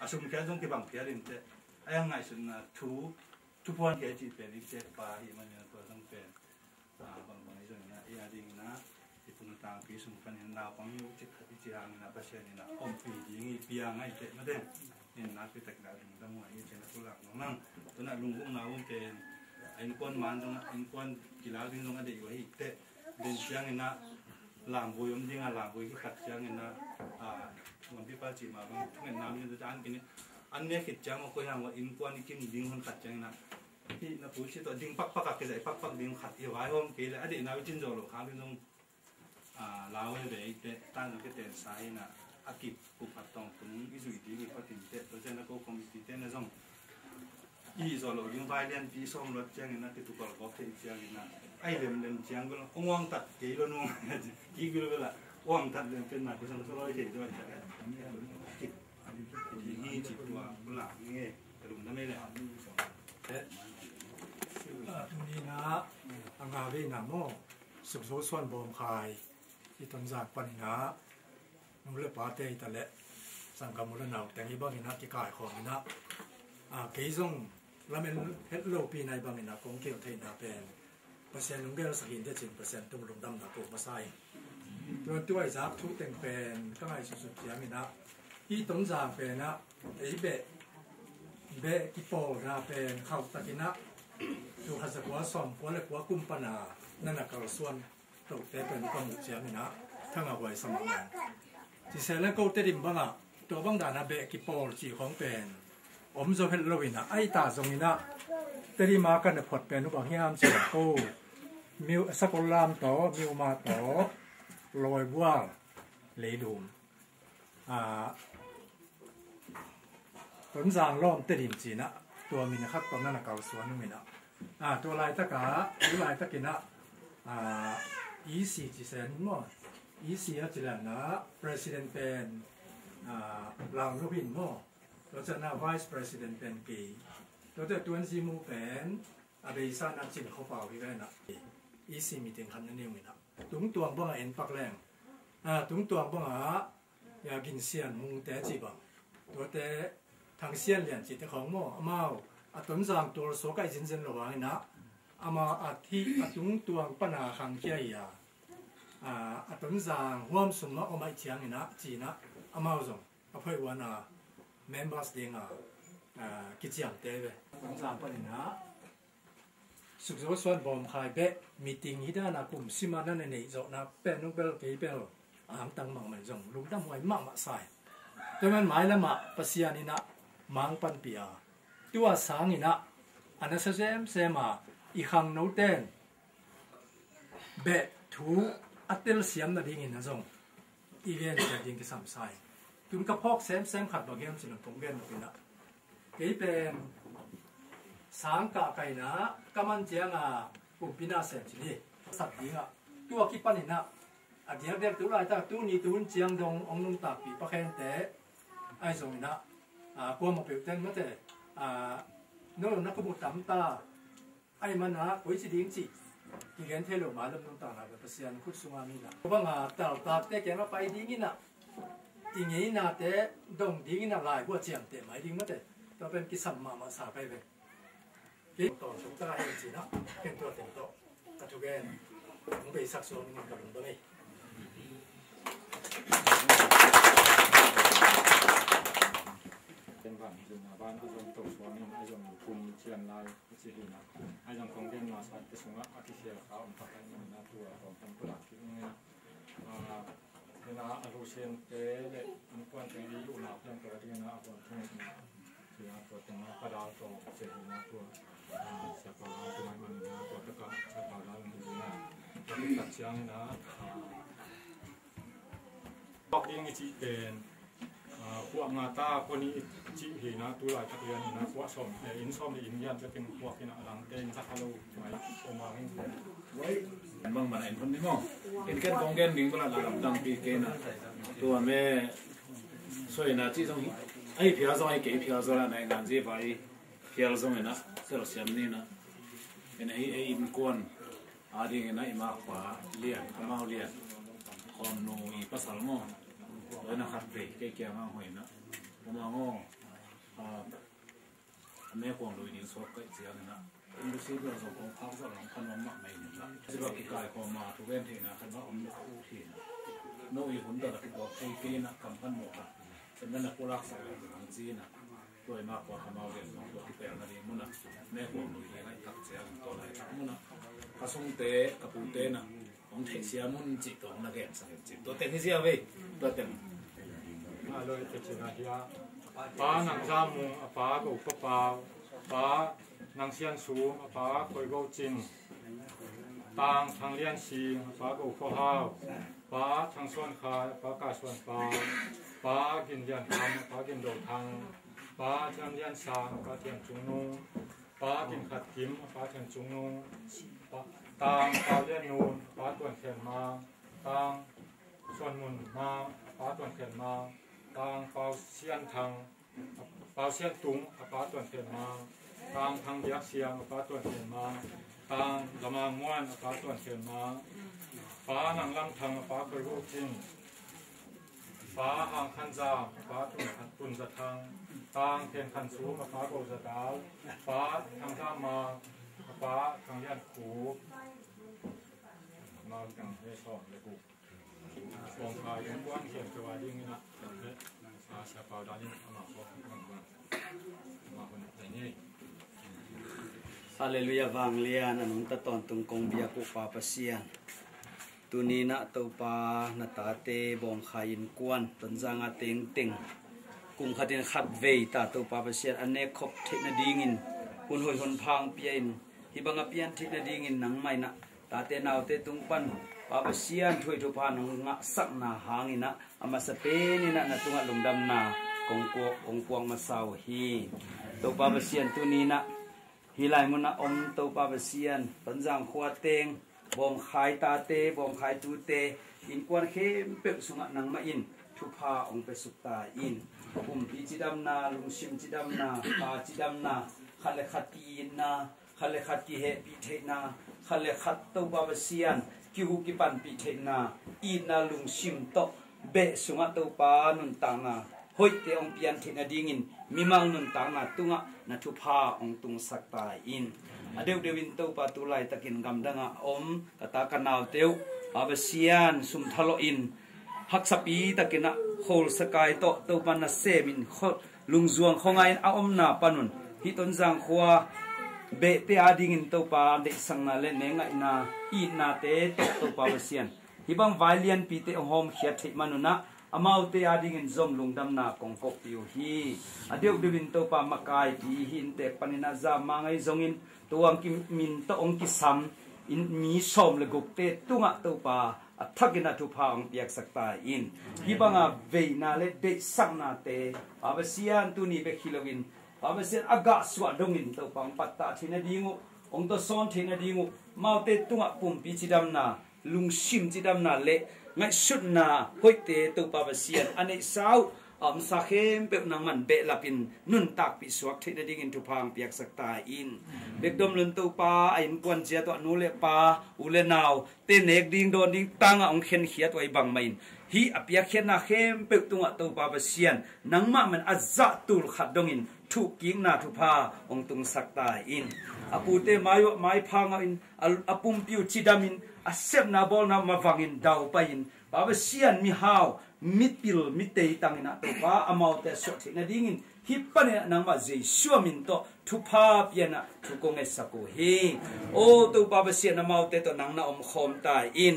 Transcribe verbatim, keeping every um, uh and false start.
A sum khial zong kibang phial in teh, a yang ngaihsutna thu, thuphuan kei cih pen i tek pa hi manin a tua zong pen, a, bangbang i zong ina, i a ding ina, i punu tangpi sung panin naupang i uh cik khat i ci hang ina Pasian ina ompih ding i piang ai teh mate. In na pi tek na lungdam huai i cih na kulak nong nang. Tuna lungkung na um pen, a innkuan man zong, a innkuan kilak ding zong a deih uh ahi teh. Den ciang ina, lamvui om ding a, lamvui kikhat ciang ina, a, lampi pa cih mah bang, thungen nam ni tu an kini, an ne khit ciang ma koi hang wa innkuan i kim ding hun khat ciang ina, hi na pu ci tawh ding pakpak a kizai pakpak ding khat i vai hom kei le, a deih na i cin zo lo khang ding zong, a, lau e ve i te, tan zong ke ten sa ina, a kip kup a tong tung i zui ding i patin te, to ciang na ko committee te na zong, i zawh loh ding vai lianpi sawm luat ciangin a kitukalh gawp theih ciangin a, ai lemlem ciang bel hong uangtat kei lo nung kik bel bel a uangtat lem pen na kusang sawloi thei duai ciang a kip hi cih tua bula nge ka lungdam ei le. Tuni na a nga veina maw, sukzo suan bawm khai i Tonzang panin a nu le pate hi ta leh, sanggam u le nau teng hi bangin a kikaikhawm in a, a, kei zong lamen het lopi na hi bangin a kong keu theihna pen Pasian lunggel sak in te cin Pasian tung lungdamna ko masa in. Tuan tua i zak thu teng pen ka ngaihsutsut ciangin a, hi Tonzang pen a, ei beh, beh kipawlna pen khauh takin a, tu khat za kua sawm kua le kua kum pan a na na kalsuan tote pen ka muh ciangin a, thangah huai sa mahmah. Ci se le ko Tedim bangah tua bang dana beh kipawl cih khawng pen om zo het lo in a, ai ta zongin a, Tedim a ka na phot pen uh bang hiam cih ko Myu-, Sakollam tawh, Myanmar tawh, Lawibual, Leilum, a, Tonzang lawm Tedim ci-in a, tua min khat tawh na na kalsuan uh in a. A, tua laitak a, tu laitakin a, a, E C ci sen maw? E C a ci leng a, President pen, a, Lau Lo Hin maw? Tua ciang a Vice President pen kei. Tua te tuan zi mu pen, a beisa na Cin Kho Pau hi ven a. E C meeting khat na nei uh in a. Tungtuang bangah en pak leng. A, tungtuang bangah, ya, Gin Sian Mung te ci bang. Tuate Thang Sian Lian ci te khawng maw. Amau, a Tonzang tual suak a i zinzen lo hangin a. Amau a thi, a tungtuang pana khangkhia hi a. A, a Tonzang huam sung mah om a i ciangin a, ci-in a. Amau zong, a phoih uan a, members ding a, a, kiciamte ve. Tonzang panin a. Sukzo suan bawm khai beh, meeting hi dana kum sima na na neih zawhna pen nung bel kei bel a hangtang mahmah zong lungdam huai mahmah sai. Tua man mailamah Pasian in a mang panpih a, tua sangin a, a nasa semsem a, i khangno ten beh thu a telsiam nadingin a zong i gen sia ding kisam sai. Tun ka phawk semsem khat bang hiam cih lam kong gen nop in a, kei pen sang kah kaina ka man cianga kumpi na sem ci ni. Sak dinga tua kipanin a, a diakdiak tu laitak tuni tuhun ciang dong hong nungtakpih pakhente ahi zongin a, a, kuamah peuh teng mate, a, no na kumu tam ta. Ahih manin a koici ding cih kigen thei lo mah lam nuntakna bel Pasian khut sunga mi na. Tua banga taltakte kiangah pai dingin a, i ngeinate dong dingin a, laibu a ciamteh mai ding mate. Tua pen kisam mahmah sa kai ve. Kei tawh suk ta hen cin a, ken tua teng tawh ka thugen hong beisak suak dingin ka lungdam hi. Ken van zong a van a zong to suangin a zong kum cian lai. Ci hi na, a zong kong gen masa te sungah a kikhel kha om tak a, i na tua kong kong pulak kik ning a, a, hi na a Lusian te le an kuan teng i u na piang tua ding na a kuan teng na, ci na tua teng na padal to ci hi na tua, a, sia pa la tu mai man na tua taka sia pa la ni na, tak ciang na, a, Bawk ding i cih pen, ah, khuak nga ta, khuak nih i cih hi na, tu laitak lian hi na, khuak sawm, eh, inn sawm le inn lian bek in khuak hi na, a dangte inn za kha lo mai om a hi. Oi, en bangmah en hun ni maw? En ken kong gen ding bala na lam dangpi kei na. Tua me soi na cih zong hi. Ai phial zong ai kei phial zong la nai nan zi vai phial zong hi na, sel siam ni na. En ai, ai innkuan. A dingin a i makpa lian, amau lian. Khawmnu i pasal maw. Tua in a khat vei, kei kiangah hoih na. Amau maw. A, a mekuang lui ding suak kaih ciangin ah, embassy bel zong kong phak zah lam kha nuam mahmah in ah, ci bang kikaikhawm a thugen theihna khat bang om lo ka ut hi in ah, no i hun dah a kituak thei kei in ah kam khat mawk a, cen na na pulak sak leh hong ci in ah, tua i mah kua khamau gen zong tua kipelna ding mun ah mekuang lui ding a i tak ciangin tua laitak mun ah ka sungte ka pute in ah hong theihsiam un cih tua hong na gensak in cih tua teng hi zia ve. Tua teng. A loi te cina hia. Pa Nang Za Mung, a Pa Go Kho Pau, Pa Nang Sian Sum, a Pa Khoi Go Cin, Tang Thang Lian Sing, a Pa Go Kho Hau, Pa Thang Suan Khai, a Pa Kai Suan Pau, Pa Gin Lian Kham, a Pa Gin Do Thang, Pa Thiam Lian Sang, a Pa Thiam Cung Nung, Pa Gin Khat Kim, a Pa Thiam Cung Nung, Pa, Tang Pau Lian Nun, a Pa Tuan Khen Mang, Tang Suan Mun Mang, a Pa Tuan Khen Mang, Tang Pau Sian Thang, Pau Sian Tung, a Pa Tuan Khen Mang, Tang Thang Biak Siang, a Pa Tuan Khen Mang, Tang Za Mang Muan, a Pa Tuan Khen Mang, Pa Nang Lam Thang, a Pa Khoi Go Cin, Pa Hang Khan Zam, a Pa Tun, Tun Za Thang, Tang Khen Khan Sum, a Pa Go Za Dal, Pa Thang Za Mang, a Pa Thang Lian Khup, Mang Thang He Sawm le Khup. Bawngkhai innkuan khempeuh a dingin ah, a, Sia Pau danin amah khawng bang bang amah hun nei ni. Halleluiah, vanglian a nungta tawntung kong biak uh Pa Pasian. Tuni-in ah Topa na tate Bawngkhai innkuan Tonzang a tengteng kum khatin khat vei ta Topa Pasian a nek khop theih nadingin hun hoih hun pha hong pia in, hih bang a pian theih nadingin nangmah in ah tate naute tung pan Pa Pasian thu hoih thupha nong ngahsakna hangin ah a masa penin ah na tungah lungdamna kong kuak, kong kuak masa uh hi. Topa Pasian, tuni-in ah hih lai munah om Topa Pasian, Tonzang khua teng Bawngkhai tate, Bawngkhai tute, innkuan khempeuh sungah nangmah in thupha hong pia suk ta in. Pumpi cidamna, lungsim cidamna, ta cidamna, khat le khat ki-itna, khat le khat kihehpih theihna, khat le khat Topa Pasian kihuh kipanpih theihna, itna lungsim tawh beh sungah Topa nuntakna hoihte hong pian theih nadingin mimal nuntakna tungah na thupha hong tungsak ta in. A deuhdeuh in Topa tu laitakin gamdangah om ka ta ka naute uh Pa Pasian sum thalawh in haksapi takin ah kholsakai tawh Topa nasemin kho-, lungzuang khuangai in a omna panun hih Tonzang khua behte adingin Topa deihsakna le nengaihna itnate tawh Topa Pasian hih bang vai lianpite hong hawmkhia theih manun ah amaute adingin zong lungdamna kong kohpih uh hi. A deuhdeuh in Topa makaipi hih inntek panin ah Za Mang ahi zongin tua hong kimin tawh hong kisam in mi sawm le gukte tungah Topa a thakin a thupha hong piaksak ta in. Hih banga veina le deihsaknate Pa Pasian tuni bek hi loin Pa Pasian a gahsuah dongin Topa hong pattah theih nading uh, hong tawsawn theih nading uh, amaute tungah pumpi cidamna, lungsim cidamna le ngaihsutna hoihte Topa Pasian a neihsa uh a omsa khempeuh nangman behlapin nuntakpih suak theih nadingin thupha hong piaksak ta in. Bekdom lun Topa a innkuan ciat uh a nu le pa, u le nau te nek ding dawn ding tangah hong khenkhiat uh ahi bangmah in hih a piakkhiatna khempeuh tungah Topa Pasian nangmah man a zah tul khat dongin thuhkikna thupha hong tungsak ta in. A pute mai uh ah maipha ngah in, a, a pumpi uh cidamin, a sepna bawlna mavangin daupai in Pa Pasian mihau, mipil, miteitang in ah Topa amaute a suah theih nadingin hih panin ah nangmah Jesu a min tawh thupha pian ah thu kong ngetsak uh hi. O Topa Pasian, amaute tawh nang na omkhawm ta in.